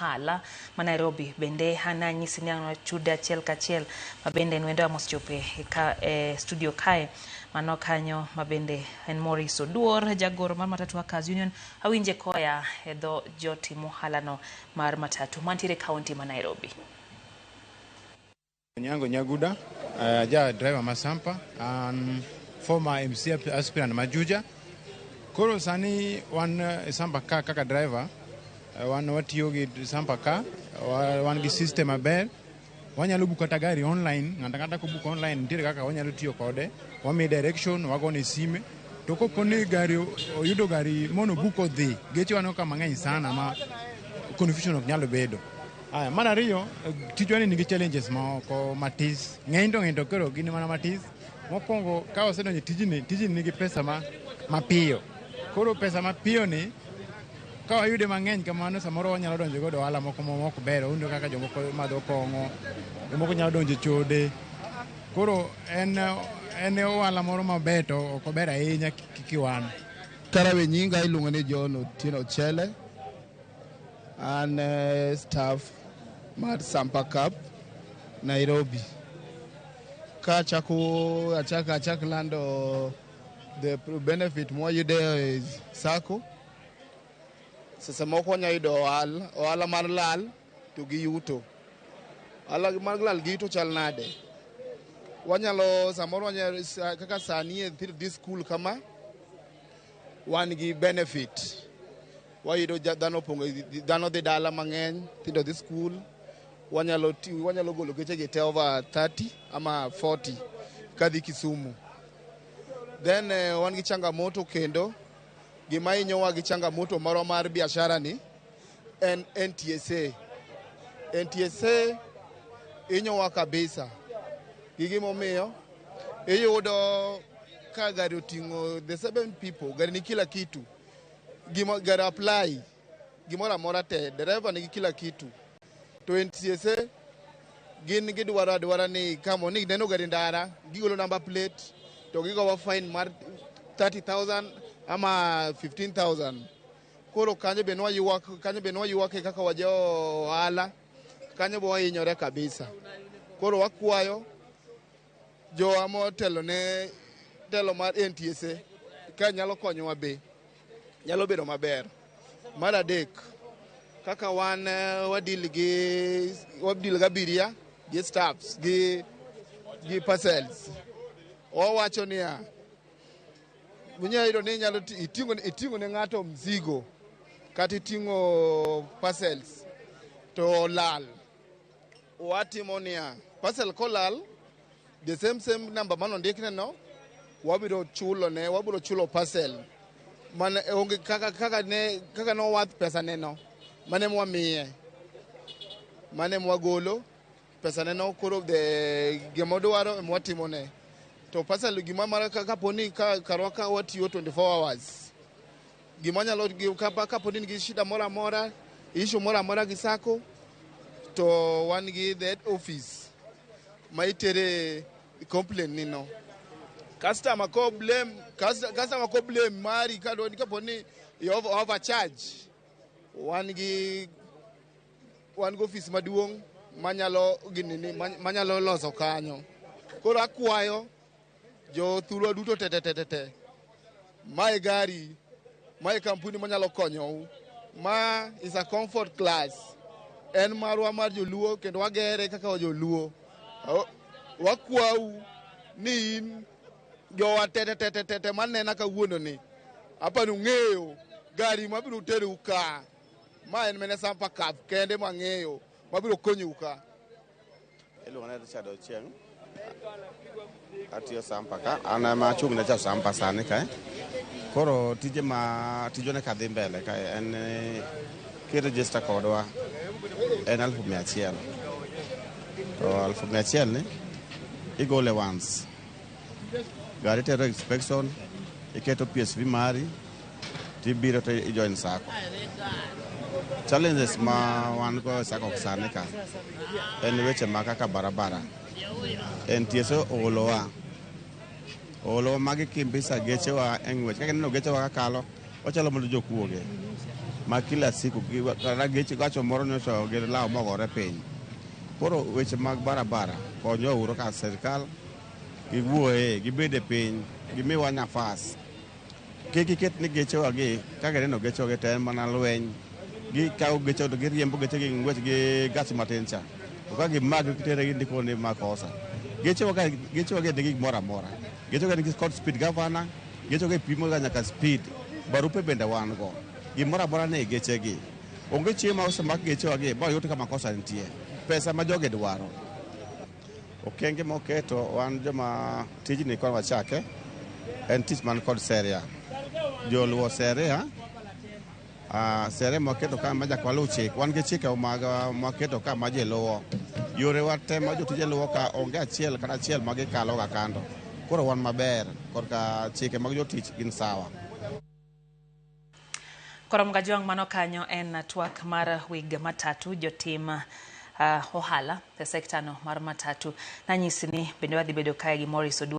Ohala ma Nairobi bende ananyisi ni an chude achiel kachiel ma bende en wendo mosechopo ka e studio kae mano kanyo ma bende en Maurice Oduor, jagoro mar Matatu Workers Union. Awinje koya e dho jotim ohala no mar matatu mantiere e kaunti ma Nairobi. Nyango Nyaguda, ja driver ma Sampa, an former MC aspirant ma Juja. Koro sani wan e Sampa ka kaka driver, wan watiyo gi Sampa ka, wan gi system maber. Wanyalo book kata gari online, ng'ato ang'ata kobook online nitiere kaka wanyalo tiyo kode, wamiye direction, wagone sime. To kopo ni gari oyudo gari mono book odhi, geche waneno ka mang'eny sana ma confusion ok nyal bedo. Aya, mar ariyo, tijwa ni nigi challenges moko matis. Ng'eny to ng'eny to koro gin mana matis. Mokwongo, ka wasedonjo e tijni, tijni nigi pesa ma mapiyo. Koro pesa mapiyo ni, ka wayude mang'eny kamano, samoro wanyalo donjo godo ohala moko ma ok ber. Wawinjo kaka jomoko madho kong'o, jomoko nyalo donjo e chode. Koro en ohala moro maber to ok ober ahinya kiwan. Karawe nyinga iluongo ni John Otieno Chele. An staff mar Sampa Cab, Nairobi. Ka achako achak lando the benefit mwayudo e sacco. Seche moko wanya yudo ohala mar lal to gi yuto. Ohala mar lal gi yuto chal nade? Wanyalo samoro wanyalo kaka sani nyithindo dhi skul kama wan gi benefit. Wayudo dhano opong'o, dhano dhi dala mang'eny, nyithindo dhi skul. Wanyalo golo geche gi te over 30 ama 40 kadhi Kisumu. Then wan gi changamoto kendo gima hinyowa gi changamoto marwa mar biashara ni en NTSA. NTSA hinyowa kabisa. Gi gimomiyo iyudo ka gari oting'o the seven people, gari ni kila kitu. Gima gari apply gimoro amora te, dereva nigi kila kitu. To NTSA gin gidwaro adwara ni kamo ni neno gari ndara, gigolo number plate to gigowa fine mar 30,000 ama 15,000. Koro kanyo be nwaywak, kanyo be nwaywak kaka wajo ohala, kanyo be wahinyore kabisa. Koro wakwayo jowa motelo ne telo mar NTSA ka nyalo konyowa be nyalo bedo maber. Mar adek, kaka wan wadeal gi abiria gi staffs gi parcels. Wawacho niya, inyalo yudo ni inyalo iting'o ne ng'ato mzigo kata iting'o parcels to olal. Watimo niya, parcel kolal, the same number manondikne no, wabiro chulo ne, wabiro chulo parcel. Mana onge kaka ne kaka nowath pesa ne no, mane mwamiye. Mane mwagolo pesa ne no, koro the gima odwaro ema watimone. To parcel gima mar kapo ni ka karwa ka watiyo 24 hours. Gima nyalo kapo ni nigi shida moro amora, issue moro amora gi sacco, to wan gi the head office ma itere complaint ni no. Customer ko blame mari ka kapo ni i overcharge. Wan gi office maduong' manyalo ginini manyalo loso kanyo. Koro akwayo jo thurwa duto te te te te te. Mae gari, mae kampuni manyalo konyou. Ma is a comfort class. En marwa mar joluo kendo wagere kaka joluo. Wakwau ni in jowa te te te te te te manena kawuono ni. Apani ung'eyo gari mabiro terou ka. Ma en mene Sampa Cab kende mang'eyo mabiro konyou ka. Iluonga ni Richard Ochieng. Atiyo Sampa ka. An ema achung' ne jo Sampa sani kae. Koro tije ma tijwa ne kadhi mbele kae en ni kiregister kodwa en 100,000. To 100,000 ni igole once. Gari itero inspection, iketo PSV mari, tibiro to ijoin sacco. Challenges ma wan go e sacco sani ka en weche ma kaka barabara. NTSA oolowa ma gikimbisa gechewa e ng'wech. Kaka ineno gechewa kakalo, ochalo mana jokuoge. Ma kila siku kata geche gacho moro nyocha gilawo mogore piny. Koro weche mag barabara konywa uru ka sirkal giwuoye gibed e piny gimiwa nafas. Kik iket ni gechewa gi ka gineno gechewa gi to en mana lweny. Gikawo geche to giriembo geche gi ng'wech gi gas matin cha. To ka gimaki gitere gindiko ni makosa. Gechewa ka gechewa gi nigi gimoro amora. Gechewa gi nigi kod speed governor, gechewa gi pimo ga nyaka speed. Barupe bende wan go. Gimoro amora nie geche gi. Onge chieng' ma osemak gechewa gi ba oyud ka makosa nitie. Pesa ma jogi dwaro. Okenge moketo wan joma tijni kon wachake en tich man kod seria. Joluwo seria, seria mwaketo ka ma nyaka waluw chik. Wan gi chike mag mwaketo ka ma ji luwo. Yorewa te ma jotije luwo ka onge achiel kata achiel ma gikalo ga kando. Koro wan maber korka chike mag jotich gin sawa. Koro Mgajwang' mano kanyo en twak mar weg matatu jotim ohala e sekta no mar matatu. Nanyisi ni bende wadhi bedo kae gi Maurice Oduor.